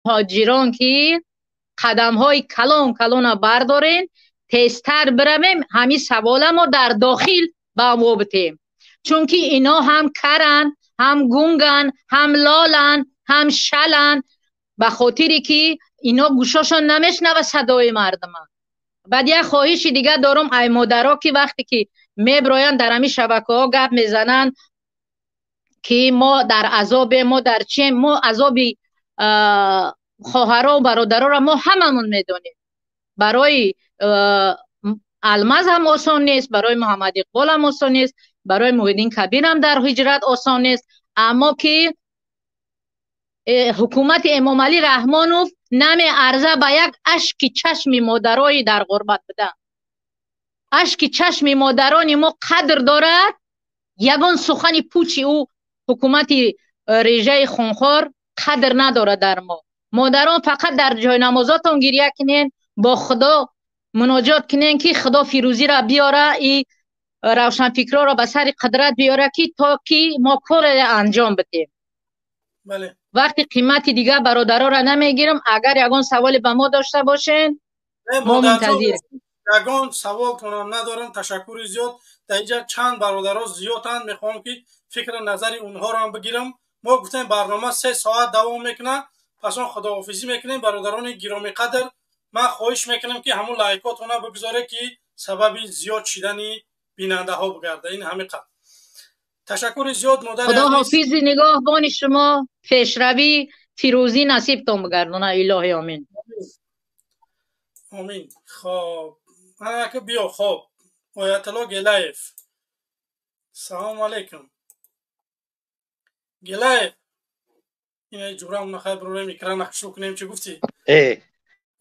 Муҳоҷирон ки қадамҳои калон калона бардорен, тезтар биравем, ҳамин савола мо дар дохил ба мо битем. Чунки ино ҳам каран, ҳам гунган, ҳам лолан, ҳам шалан, ба хотире ки ино гӯшошон намешнава садои мардума. Баъд як хоҳиши дига дорум ай модаро, ки вақте ки меброянд дар ҳамин шабакаҳо гап мезананд ки мо дар азобем, мо дар чием, мо азоби хоҳаро бародароро мо ҳамамон медонем. Барои Алмаз ҳам осон нест, барои Муҳаммад Иқбол ҳам осон нест, барои Муҳиддин Кабир ҳам дар ҳиҷрат осон нест. Аммо ки ҳукумати Эмомалӣ Раҳмонов намеарза ба як ашки чашми модарои дар ғурбат буда. Ашки чашми модарони мо қадр дорад, ягон сухани пучи ӯ ҳукумати режаи хунхор қадр надорад дар мо. Модарон фақат дар ҷойнамозотон гиря кунен, бо Худо муноҷот кунен ки Худо фирӯзиро биёра и равшанфикрҳоро ба сари қудрат биёра, ки то ки мо коре анҷом бидем. Вақти қимати дигар бародароро намегирам. Агар ягон саволе ба мо дошта бошен, мо мунтазирем. Ягон саволтонам надорам, ташаккури зиёд. Дар инҷа чанд бародаро зиёданд, мехоҳам ки фикри назари онҳоро ҳам бигирам. Мо гуфтем барнома 3 соат давом мекунад, пас он худоҳофизӣ мекунем. Бародарони гиромиқадр, ман хоҳиш мекунам ки ҳамун лайкотона бигузоред, ки сабаби зиёд шидани бинандаҳо бигарда. Ин ҳамин қадр. Ташаккури зиёд, модари азиз. Худоҳофизи нигаҳбони шумо, пешравӣ, фирӯзӣ насибтон бигардона, илоҳи омин. Омин. Хоб, анака биё. Хоб, Оятулло Гелаев, салому алайкум. Гелаев, ина ҷурам нахай бирорем, экрана шурӯъ кунем. Чӣ гуфтӣ?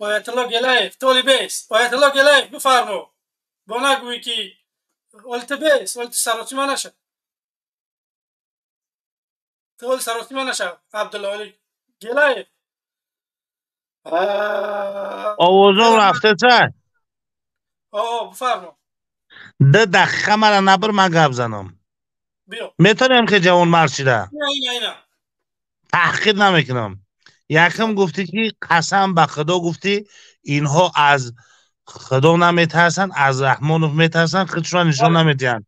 Оятулло Гелаев, толибест. Оятулло Гелаев, бифармо. Бо нагӯӣ ки оли ту бест, оли ту саросима наша, ту оли саросима наша. Абдулло оли Гелаев. Овозом рафта чай? О, бифармо. 2 дақиқа мара набир, ман гап занам. Биё. Метавонем ки ҷавонмард шида? Ина, ина, ина. Таҳқир намекунам. Якум гуфтӣ ки қасам ба Худо гуфтӣ, инҳо аз Худо наметарсанд, аз Раҳмонов метарсанд, худшона нишон намедиҳанд.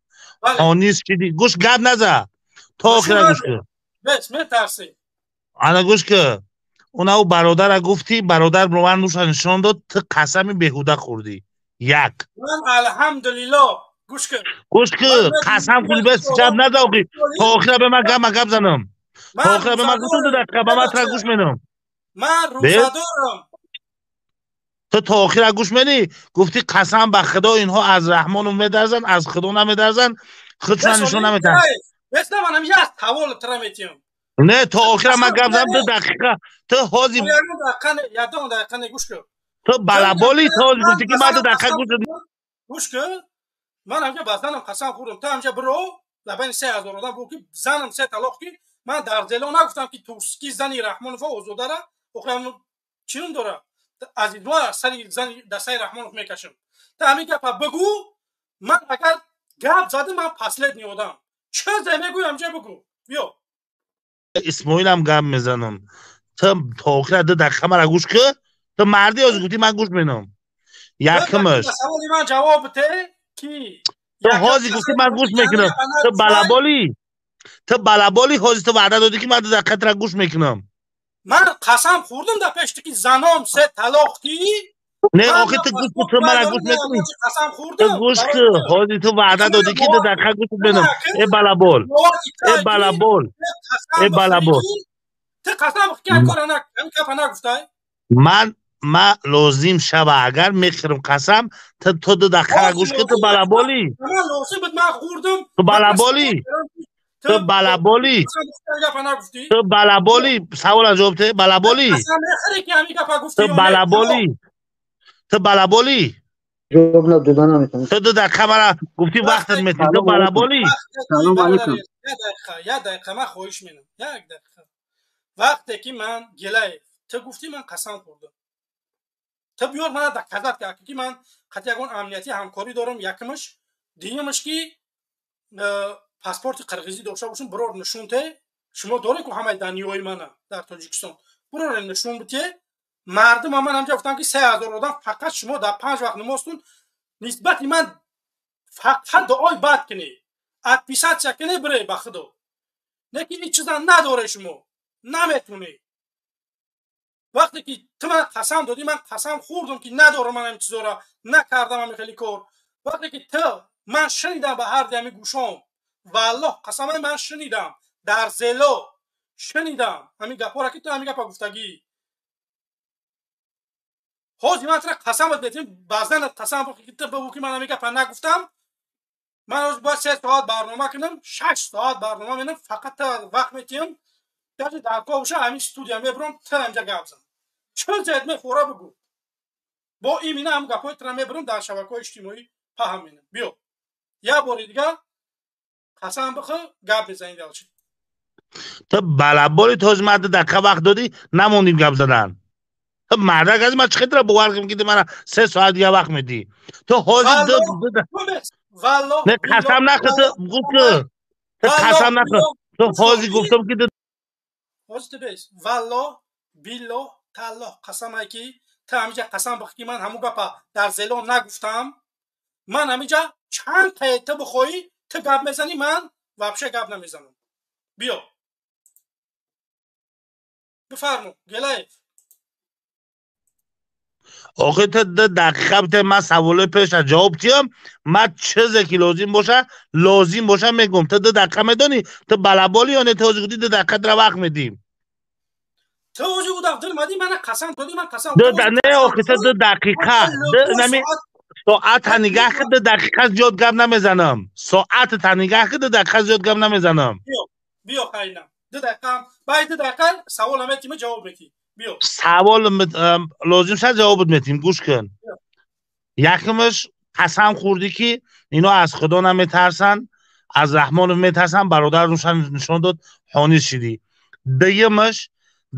Ҳонис шиди, гӯш, гап наза. То охира гӯш кун. Бес, метарсӣ. Ана гӯш кун. Уна ӯ бародара гуфтӣ, бародар ман нуша нишон дод, ту қасами беҳуда хӯрдӣ. Як. Ман алҳамдулиллоҳ, гӯш кун. Гӯш кун, қасам хӯрдӣ, бес гап наза охи. То охира ба ман гап, ман гап занам. То охира ба ман гӯш 2 дақиқа, ба ман тра гӯш менам. Ман рӯзадорам. Ту то охира гӯш менӣ? Гуфтӣ қасам ба Худо инҳо аз Раҳмонов метарсанд, аз Худо наметарсанд, худшон нишон намедиҳанд. Бес, на, манам як савол тра метиҳам. Не, то охира ман гап занам 2 дақиқа. Ту ҳозир Ягон дақиқа не, ягон дақиқа не, гӯш кун. Ту балаболӣ, ту ҳозир гуфтӣ ки ман 2 дақиқа гӯш Гӯш кун. Ман ҳамҷа ба занам қасам хӯрдам. Ту ҳамҷа биро, лабани 3000 одам бу ки занам 3 талоқ ки ман дар зело нагуфтам ки турски зани Раҳмонова Озодара охирам чӣ ном дора? Аз идва сари зани дастаи Раҳмонов мекашам. Ту ҳамин гапа бигӯ, ман агар гап задам, ман последний одам. Чизе мегӯй, ҳамҷа бигӯ. Биё. Исмоилам гап мезанам. Ту то охира 2 дақиқа мара гӯш кун. Ту марди ҳозир гуфтӣ ман гӯш менам. Якумаш. Саволи ман ҷавоб бите ки Ту ҳозир гуфтӣ ман гӯш мекунам. Ту балаболӣ. Ту балаболӣ, ҳозир ту ваъда додӣ ки ман 2 дақиқа тра гӯш мекунам. Ман қасам хӯрдам дар пеши ту ки заном 3 талоқ ки Не, охи ту гӯш кун, ту мара гӯш мекунӣ. Қасам Ту хӯрдам. гӯш кун, ҳозир ту ваъда додӣ ки 2 дақиқа гӯш менам. Э балабол. Э балабол. Э балабол. Ту қасам хӯрд ки ҳам кора ҳам гапа нагуфтай? Ман лозим шава агар мехӯрам қасам, ту 2 дақиқа гӯш кун, ту балаболӣ. Ман лозим буд, ман хӯрдам. Ту балаболӣ. Ту балаболӣ. Гапа нагуфтӣ? Ту балаболӣ. Савола ҷавоб те, балаболӣ. Қасам мехӯрӣ ки ҳамин гапа гуфтӣ Ту ё не? балаболӣ. Ту балаболӣ. Ҷавоб надода наметавонам. Ту 2 дақиқа мара гуфтӣ вақтат метӣ. Ту балаболӣ. Салом алейкум. Як дақиқа, як дақиқа, ман хоҳиш менам. Як дақиқа. Вақте ки ман Гелаев, ту гуфтӣ ман қасам хӯрдам. Ту биёр мана доказат кард ки ман қати ягон амниятӣ ҳамкорӣ дорам, якумаш, дуюмаш ки паспорти қирғизӣ дошта бошам, бирор нишон те. Шумо доред ку ҳамаи даниёи мана дар Тоҷикистон. Бурорен нишон бите. Мардум ман ҳамҷа гуфтам ки 3000 одам фақат шумо дар 5 вақт намозтон нисбати ман фақат дуои бад кунӣ. Отписаться кунӣ бире ба Худо. Лекин ин чиза надоре шумо. Наметунӣ. Вақте ки ту ман қасам додӣ, ман қасам хӯрдам ки надорам ман ҳамин чизоро, накардам ҳамин хеле кор. Вақте ки ту ман шунидам ба ҳар ҳамин гӯшом, валлоҳ қасамай ман шунидам дар зело шунидам ҳамин гапҳоро ки ту ҳамин гапа гуфтагӣ. Ҳозир ман тура қасамат метиҳам, баъзанат қасам бихӯр ки ту бигӯ ки ман ҳамин гапа нагуфтам. Ман ҳозир бояд 3 соат барнома кунам, 6 соат барнома менам, фақат ту вақт метиҳам. Даже дар кор боша ҳамин студия мебурам, ту ҳамҷа гап зан. Чӣ зед мехӯра бигӯ. Бо имина ҳам гапҳои тура мебурам дар шабакаҳои иҷтимоӣ паҳн менам. Биё. Як бори дига қасам бихӯр, гап мезанӣ далчи. Ту балаболи този ман 2 дақиқа вақт додӣ, намондим гап задан. Ту мардак аз ман чӣ хел бовар кунам ки ту мана 3 соат дига вақт медиҳӣ? Ту ҳозир валлоҳ не қасам нахӯр, ту гуфт ту қасам нахӯр. Ту ҳозир гуфтам ки ҳозир ту бес. Валлоҳ биллоҳ таллоҳ қасамай ки ту ҳамиҷа қасам бихӯр ки ман ҳамун гапа дар зело нагуфтам. Ман ҳамиҷа чанд тае ту бихоҳӣ ту гап мезанӣ, ман вообще гап намезанам. Биё. Бифармо, Гелаев. Охи ту 2 дақиқа бите ман саволои пеша ҷавоб диҳам, ман чизе ки лозим боша, лозим боша мегӯм. Ту 2 дақиқа медонӣ, ту балаболи ё не? Ту ҳозир гуфтӣ 2 дақиқа тура вақт медиҳем. Ту ҳозир гуфтам, дил мадӣ, мана қасам додӣ, ман қасам не, охи ту 2 дақиқа, нами соата нигаҳ ки 2 дақиқа зиёд гап намезанам. Соата нигаҳ ки 2 дақиқа зиёд гап намезанам. Биё хайнам. 2 дақиқа, баъд 2 дақиқа савол метиҳӣ, ҷавоб метиҳӣ. Биё. Савол лозим шад ҷавобат метиҳем, гӯш кун. Якумаш қасам хӯрдӣ ки ино аз Худо наметарсанд, аз Раҳмонов метарсанд, бародарашон нишон дод, ҳонис шидӣ. Дуюмаш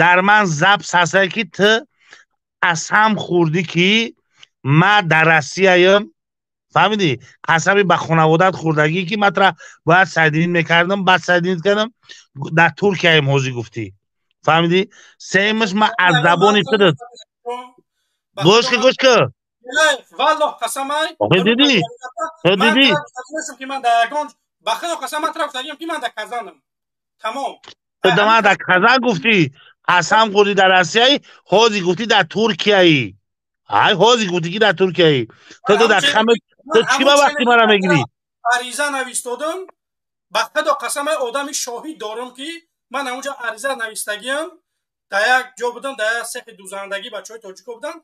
дар ман запс ҳаст ки ту қасам хӯрдӣ ки ман дар Россияям, фаҳмидӣ? Қасами ба хонаводат хӯрдагӣ ки ман тура бояд сайдинит мекардам, баъд сайдинит кардам, дар Туркияем ҳозир гуфтӣ. Фаҳмидӣ? Сеюмаш ман аз забони худат гӯш ки, гӯш ки. Валлоҳ қасамай. Охи дидӣ? Ту дидӣ? Ки ман дар ягон ба Худо қасам ман тура гуфтагиам ки ман дар Казанам. Тамом. Ту ман дар Казан гуфтӣ, қасам хӯрдӣ дар Россияи, ҳозир гуфтӣ дар Туркияӣ. Ай ҳозир гуфтӣ ки дар Туркияӣ. Ту дар хаме ту чӣ ба вақти мара мегирӣ? Ариза навистодам, ба Худо қасамай одами шоҳид дорам ки ман ҳамунҷа ариза навистагиам, дар як ҷо будам, дар як сехи дузандагӣ бачаҳои тоҷико буданд.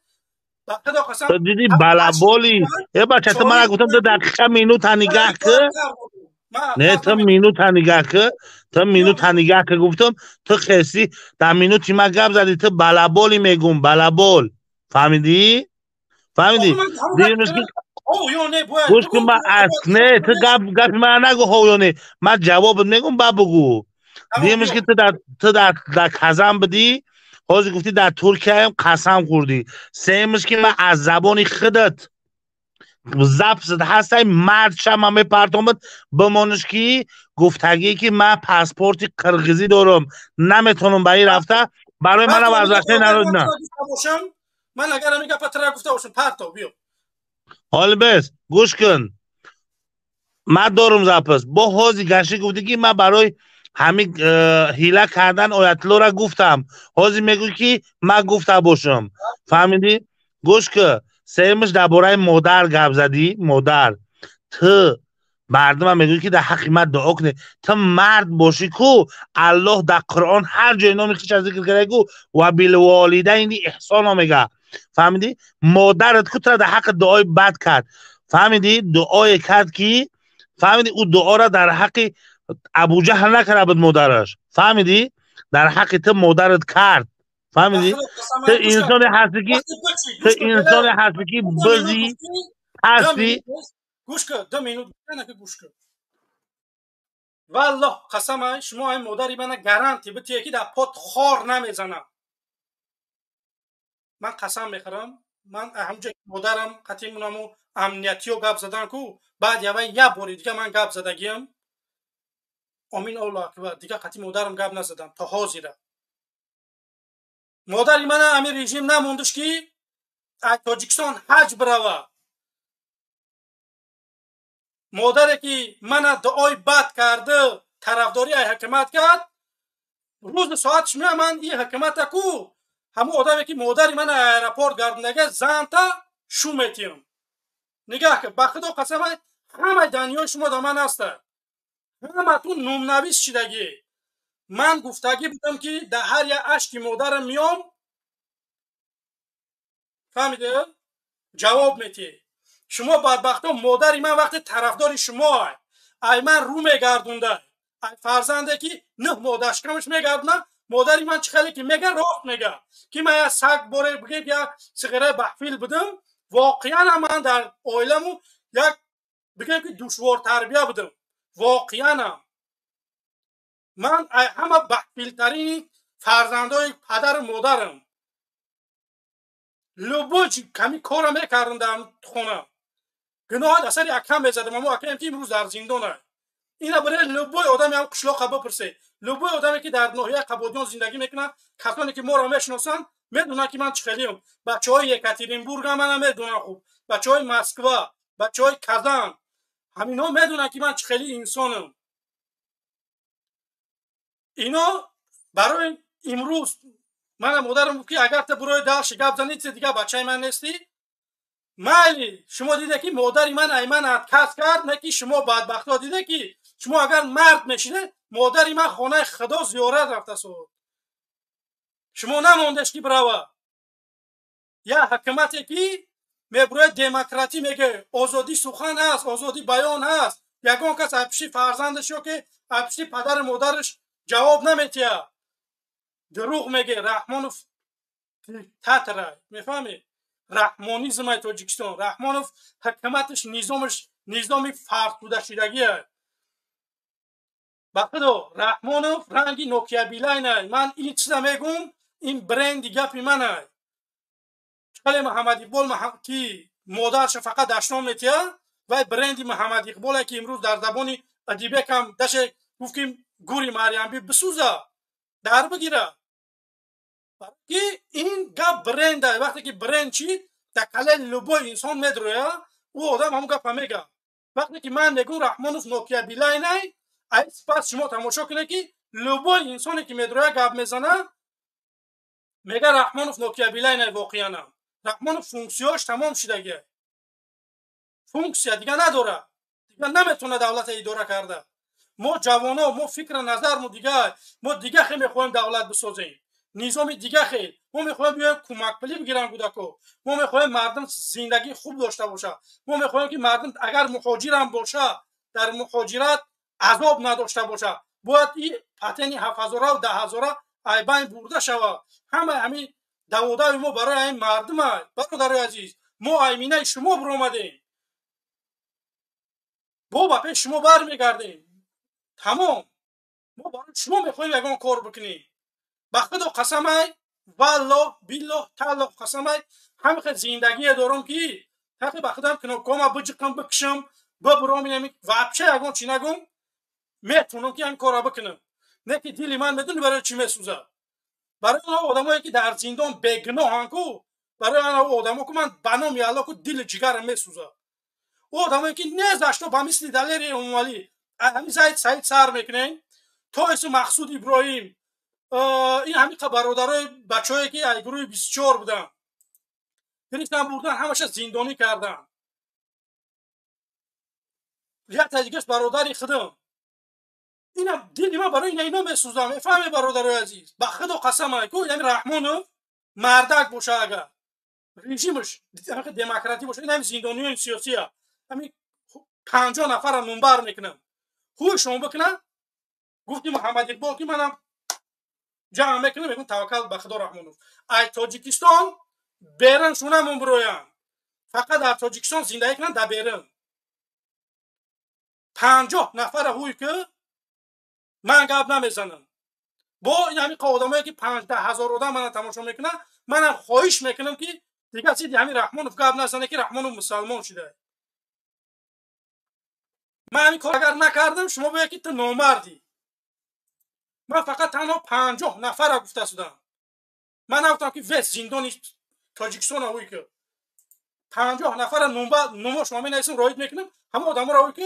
Ба Худо қасам ту дидӣ балаболи. Э бача, ту мара гуфтам 2 дақиқа минута нигаҳ ки. Не, ту минута нигаҳ ки, ту минута нигаҳ ки гуфтам, ту хеси дар минути ман гап задӣ, ту балаболи мегӯм, балабол. Фаҳмидӣ? Фаҳмидӣ? Дидимш ки гӯш кун, ман аз не, ту гап гапи мана нагӯ ҳо ё не. Ман ҷавобат мегӯм, баъд бигӯ. Дидимш ки ту дар Казан будӣ, ҳозир гуфтӣ дар Туркияем, қасам хӯрдӣ. Сеюмаш ки ман аз забони худат запс ҳастай, мард ша ман мепартомад, бимониш ки гуфтагӣ ки ман паспорти қирғизӣ дорам, наметавонам ба ин рафта, барои манам аз вақте народна. Ман агар ҳамин гапа тура гуфта бошам, парто, биё. Ҳоли бес, гӯш кун. Ман дорам запис. Бо ҳозир гашти гуфтӣ ки ман барои ҳамин ҳила кардан оятуллоро гуфтам. Ҳозир мегӯӣ ки ман гуфта бошам. Фаҳмидӣ? Гӯш кун. Сеюмаш дар бораи модар гап задӣ, модар. Ту мардума мегӯӣ ки дар ҳаққи ман дуо кунед. Ту мард бошӣ ку, Аллоҳ дар Қуръон ҳар ҷое номи худша зикр карда ку, ва билволидайни эҳсоно мега. Фаҳмидӣ? Модарат ку тура дар ҳаққи дуои бад кард. Фаҳмидӣ? Дуое кард ки, фаҳмидӣ, ӯ дуоро дар ҳаққи Абуҷаҳл накарда буд модараш. Фаҳмидӣ? Дар ҳаққи ту модарат кард. Фаҳмидӣ? Ту инсоне ҳастӣ ки, ту инсоне ҳастӣ ки бизӣ ҳастӣ. Гӯш кун, 2 минут ки гӯш кун. Валлоҳ қасамай, шумо ай модари мана гаранти битие ки дар пот хор намезанам. Ман қасам мехӯрам, ман ҳамҷо модарам қатимунаму амниятиё гап задан ку, баъд явай як бори дига ман гап задагиам. Омин Аллоҳ акбар, дига қати модарам гап назадам то ҳозира. Модари мана ҳамин режим намондаш, ки аз Тоҷикистон ҳаҷ бирава. Модаре ки мана дуои бад карда, тарафдорӣ ай ҳукумат кард, рӯзи соатш меоям, ман ин ҳукумата ку, ҳамун одаме ки модари мана аэропорт гардондага, занта шу метиҳам. Нигаҳ кун, ба Худо қасам, ҳамаи даниёи шумо дар ман ҳаста, ҳаматун номнавис шидагӣ. Ман гуфтагӣ будам, ки дар ҳар як ашки модарам меом, фаҳмиде, ҷавоб метиҳ. Шумо бадбахто, модари ман вақте тарафдори шумо ай ман рӯ мегардонда, ай фарзанде ки 9 моҳ дар шикамаш мегардона, модари ман чӣ хеле ки мега, рост мега, ки ман як саг боре бигем, як сиғираи баҳфил будам. Воқеан ман дар оиламу як бигем ки душвортарбия будам. Воқеанам ман ҳама баҳфилтарини фарзандои падару модарам. Любой ками кора мекардам дар хона, гуноҳат асари акам мезадам, амо акаем ки имрӯз дар зиндона. Ина барои любой одаме ҳам қишлоқа бипурсе, любой одаме ки дар ноҳияи Қабодиён зиндагӣ мекунад, касоне ки моро мешиносанд, медонанд, ки ман чӣ хелиам. Бачаҳои Екатеринбурга мана медонанд хуб, бачаҳои Москва, бачаҳои Казан, ҳаминҳо медонанд, ки ман чӣ хели инсонам. Ино барои имрӯз мана модарам гуфт, ки агар ту бирои дальше гап занӣ, ту дигар бачаи ман нестӣ. Майли, шумо диде, ки модари ман ай ман отказ кард, не ки шумо бадбахтҳо диде, ки шумо агар мард мешиде, модари ман хонаи Худо зиёрат рафтасуд, шумо намондеш, ки бирава. Як ҳукумате ки мебурояд, демократӣ меге, озодии сухан ҳаст, озодии баён ҳаст, ягон кас аз пишти фарзандаш ё ки аз пишти падару модараш ҷавоб наметиҳад. Дурӯғ меге Раҳмонов, диктатора, мефаҳмед? Раҳмонизмай Тоҷикистон. Раҳмонов ҳукуматаш, низомаш низоми фарсудашидагие. Ба Худо, Раҳмонов ранги Нокия Билайнай. Ман ин чиза мегум, ин бренди гапи манай. Хеле Муҳаммад Иқбол, ки модарша фақат дашном метиҳад, вай бренди Муҳаммад Иқболе, ки имрӯз дар забони Адибекам даше гуфт, ки гури Марьямби бисӯза, дар бигира, ки ин гап бренда. Вақте ки бренд чид, дар калаи любой инсон медроя, ӯ одам ҳамон гапа мега. Вақте ки ман мегӯм, Раҳмонов Нокия Билайнай, ай сипас шумо тамошо кунед, ки любой инсоне ки медроя, гап мезана, мега, Раҳмонов Нокия Билайнай. Воқеанам Раҳмонов функсияш тамом шидагия, функсия дига надорад, дига наметавона давлата идора карда. Мо ҷавоно, мо фикра назармо дига, мо дига хел мехоҳем давлат бисозем, низоми дига хел. Мо мехоҳем биёем, кӯмакпулӣ бигирам кӯдако. Мо мехоҳем мардум зиндагии хуб дошта бошад. Мо мехоҳем, ки мардум агар муҳоҷирам бошад, дар муҳоҷират азоб надошта бошад. Бояд и патени 7000-аву 10 000-а айбайн бурда шавад. Ҳамаи ҳамин даводави мо барои ҳамин мардума. Бародарои азиз, мо айминаи шумо биромадем, бо ба пеш шумо бармегардем. Тамом, мо барои шумо мехоҳем ягон кор бикунем. Ба Худо қасамай, валлоҳ, биллоҳ, таллоҳ, қасамай, ҳамин хел зиндагие дорам, ки ҳақи ба худам кнопкома биҷиқам, бикушам, бибуром, инами вообще ягон чӣ нагум, метавонам, ки ҳамин корро бикунам. Не ки дили ман медони барои чӣ месӯзад? Барои он одамое ки дар зиндон бегуноҳанд ку, барои он одамо ку. Ман ба номи Алло ку, дили ҷигарам месӯзад. Ӯ одамое ки не за что, ба мисли Далери Эмомалӣ, ҳамин Заид Саид сар мекунем то ису Мақсуд Иброҳим, ин ҳамин бародарои бачаҳое ки ай гурӯҳи 24 буданд, гирифтан, бурдан, ҳамаша зиндонӣ карданд. Як таҷикаш бародари худам. Ина дили ман барои ина ино месӯзам, мефаҳме, бародарои азиз? Ба Худо қасам, ку яъне Раҳмонов мардак боша, агар режимаш демократӣ боша, ин ҳамин зиндониёни сиёсия, ҳамин 50 нафарро нумбар мекунам, ҳуй шумо бикунам. Гуфти Муҳаммад Иқбол, ки манам ҷамъ мекунам, мегӯм, таваккал ба Худо, Раҳмонов ай Тоҷикистон берун шунамон бироям, фақат дар Тоҷикистон зиндагӣ кунам, дар берун 50 нафара ҳуй ки ман гап намезанам. Бо ин ҳамин одамое ки 15 000 одам мана тамошо мекунад, манам хоҳиш мекунам, ки дигар сиди ҳамин Раҳмонов гап назане, ки Раҳмонов мусалмон шуда. Ман ҳамин кор агар накардам, шумо бояд ки ту номардӣ. Ман фақат танҳо 50 нафара гуфта шудам. Ман нагуфтам, ки весь зиндони Тоҷикистона ӯй ки 50 нафара номошма менависам, роид мекунам, ҳама одаморо ӯй ки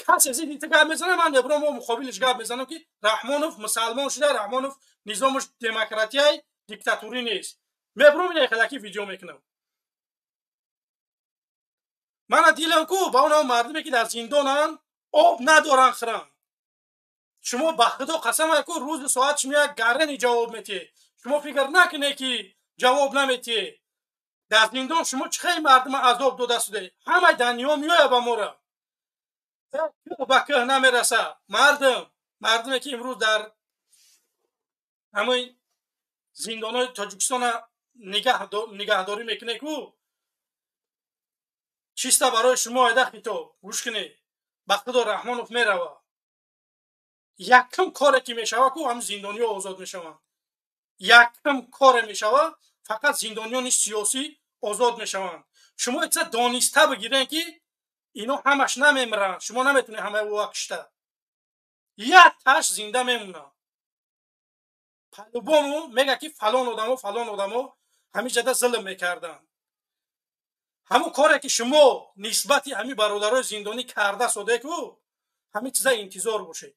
касе зидди ту гап мезанам, ман мебурам, мо муқобилиш гап мезанам, ки Раҳмонов мусалмон шуда, Раҳмонов низомаш демократияй, диктатурӣ нест. Мебурам, ина хелаки видео мекунам. Мана дилам ку ба он мардуме, ки дар зиндонанд, об надоранд хӯранд. Шумо ба Худо қасам ку, рӯзи соат шумо як гарани ҷавоб метиҳед. Шумо фикр накунед, ки ҷавоб наметиҳед. Дар зиндон шумо чӣ хел мардума азоб дода шуде, ҳамаи даниё меояд ба мора, ба кӯҳ намераса. Мардум, мардуме, ки имрӯз дар ҳамаи зиндонҳои Тоҷикистона нигаҳдорӣ мекунед ку, чиста барои шумо айда хитоб, гӯш кунед. Ба Худо, Раҳмонов мерава, якум коре ки мешава ку, ҳам зиндониҳо озод мешаванд. Якум коре мешава, фақат зиндониёни сиёсӣ озод мешаванд. Шумо ица дониста бигирен, ки ино ҳамаш намемиранд. Шумо наметунед ҳамаи ӯа кишта, як таш зинда мемонад. По-любому мега, ки фалон одамо, фалон одамо ҳамин ҷада зулм мекарданд. Ҳамун коре, ки шумо нисбати ҳамин бародарои зиндонӣ карда содеку, ҳамин чиза интизор бошед.